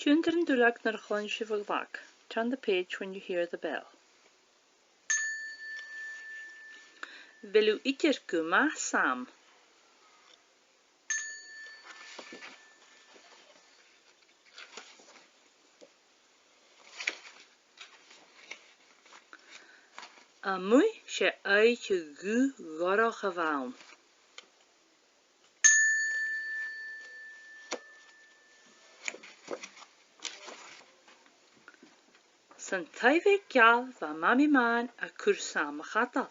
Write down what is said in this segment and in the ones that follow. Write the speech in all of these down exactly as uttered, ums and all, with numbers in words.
Tionndaidh an duilleag nuair a chluinneas sibh an glag. Turn the page when you hear the bell. A bheil thu idir gu math, Sam? A-muigh, 's e oidhche dhubh dhorcha a bh' ann. San taigh bheag geal bha Mamaidh Mathan a' cur Sam a chadal.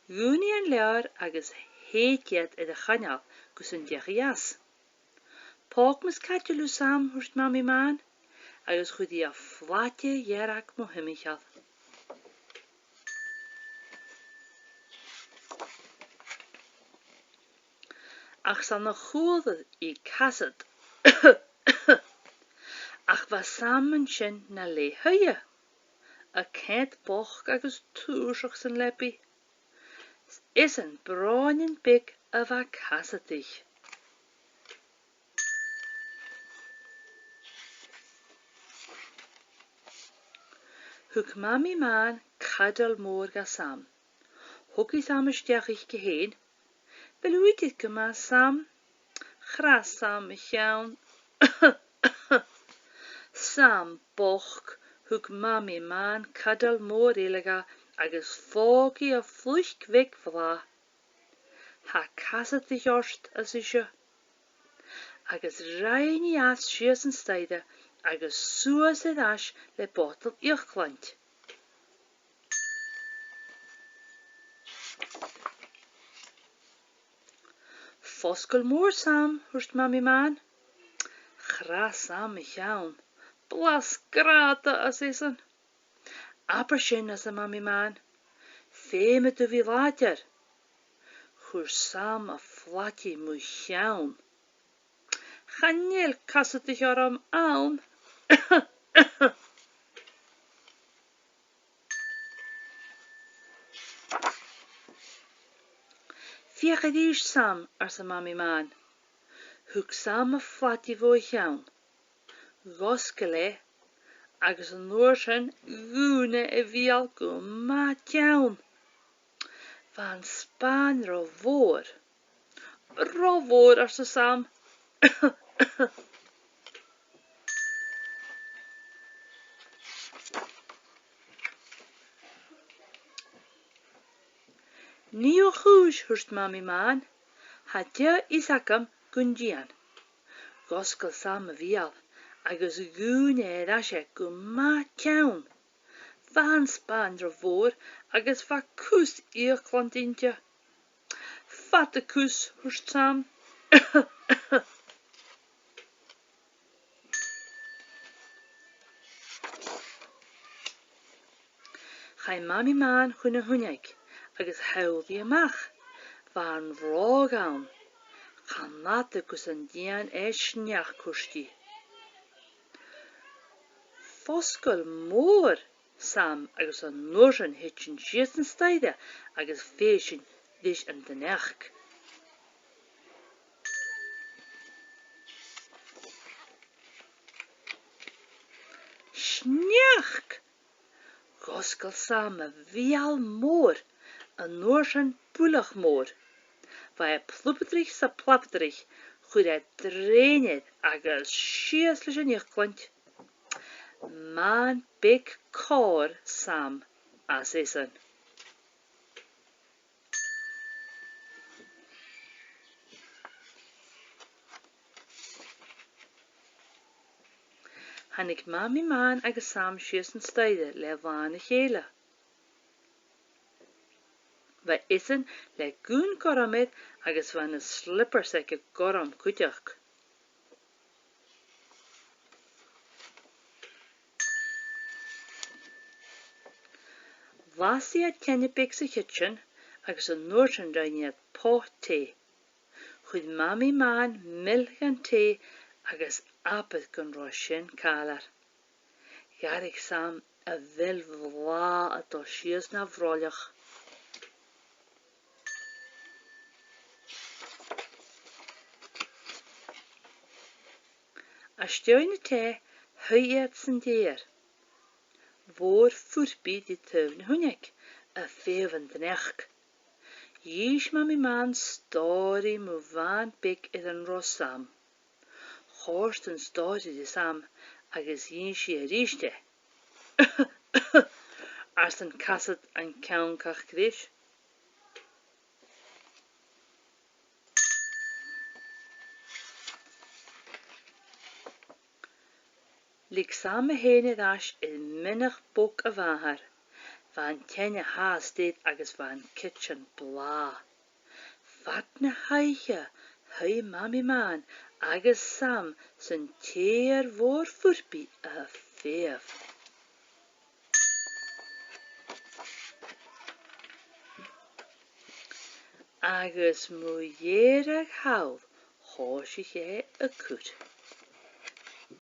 Dhùin i an leabhar agus shèid i iad air a choinneal gus an deach i às. "Pòg mus caidil thu, Sam," thuirt Mamaidh Mathan, agus chuir i a phlaide dhearg mu thimcheall. Ach 's ann a chuala i casad. Ach bha Sam an sin na laighe-shuidhe, a' coimhead bochd agus tùrsach san leabaidh. 'S esan brònan beag a bha casadaich. Thug Mamaidh Mathan cadal mòr dha Sam. Thog i Sam a-steach thuice fhèin. "A bheil thu idir gu math, Sam?" Chrath Sam a cheann. Sam bochd, thug Mamaidh Mathan cadal mòr eile dha agus phòg i a phluic bheag bhlàth. Tha casadaich ort, ars ise. Agus ruith i às sìos an staidhre agus suas air ais le botal ìocshlaint. "Fosgail mòr, Sam," thuirt Mamaidh Mathan. Chrath Sam a cheann. "Blas grànda," ars esan. "Abair sin," arsa Mamaidh Mathan. "Feumaidh tu bhith làidir." Chuir Sam a phlaide mu cheann. "Chan eil casadaich orm ann." "Feuch a-rithist, Sam," arsa Mamaidh Mathan. Thug Sam a phlaide bho a cheann. Dh'fhosgail e, agus an uair sin dhùin e a bheul gu math teann. Bha an spàin ro mhòr. "Ro mhòr," arsa Sam. "Nì thu a' chùis," thuirt Mamaidh Mathan. "Tha deagh fhios agam gun dèan." Dh'fhosgail Sam a bheul agus dhùin e air ais e gu math teann. Bha an spàin ro mhòr agus bha cus ìocshlaint innte. "Fada cus," thuirt Sam. Chaidh Mamaidh Mathan chun na h-uinneig agus shamhlail i a-mach. Bha an ròg ann. Chan fhada gus an dèan e sneachd, thuirt i. "Fosgail mòr, Sam," agus an uair sin thuit sinn sìos an staidhre agus dh'èist sinn ris an t-sneachd. Sneachd! Dh'fhosgail Sam a bheul mòr, an uair sin buileach mòr. Bha e plubadraich 's a plabadraich, chuir e drèin air agus sìos leis an ìocshlaint. "Mathan beag còir, Sam," ars esan. Thàinig Mamaidh Mathan agus Sam sìos an staidhre le làmhan a chèile. Bha esan le gun gorm air agus bha na slippers aige gorm cuideachd. Las iad teine beag sa chidsin agus an uair sin rinn iad pot tì. Chuir Mamaidh Mathan mil dhan tì agus abair gun robh sin càilear. Dh'fhairich Sam a bheil bhlàth a' dol sìos na bhroilleach. Às dèidh na tì, Shuidh iad san t-sèithear mhòr phurpaidh ri taobh na h-uinneig, a' feitheamh an t-sneachda. Dh'inns Mamaidh Mathan stòiridh mu bhan beag air an robh Sam. Chòrd an stòiridh ri Sam agus dh'inns i a-rithist e. Ars an casad an ceann gach greis. Leig Sam e fhèin air ais air mionach bog a mhàthar. Bha an teine fhathast air agus bha an cidsin blàth. Fad na h-oidhche, shuidh Mamaidh Mathan agus Sam san t-sèithear mhòr phurpaidh a' feitheamh. Agus mu dheireadh thall, thòisich e a' cur.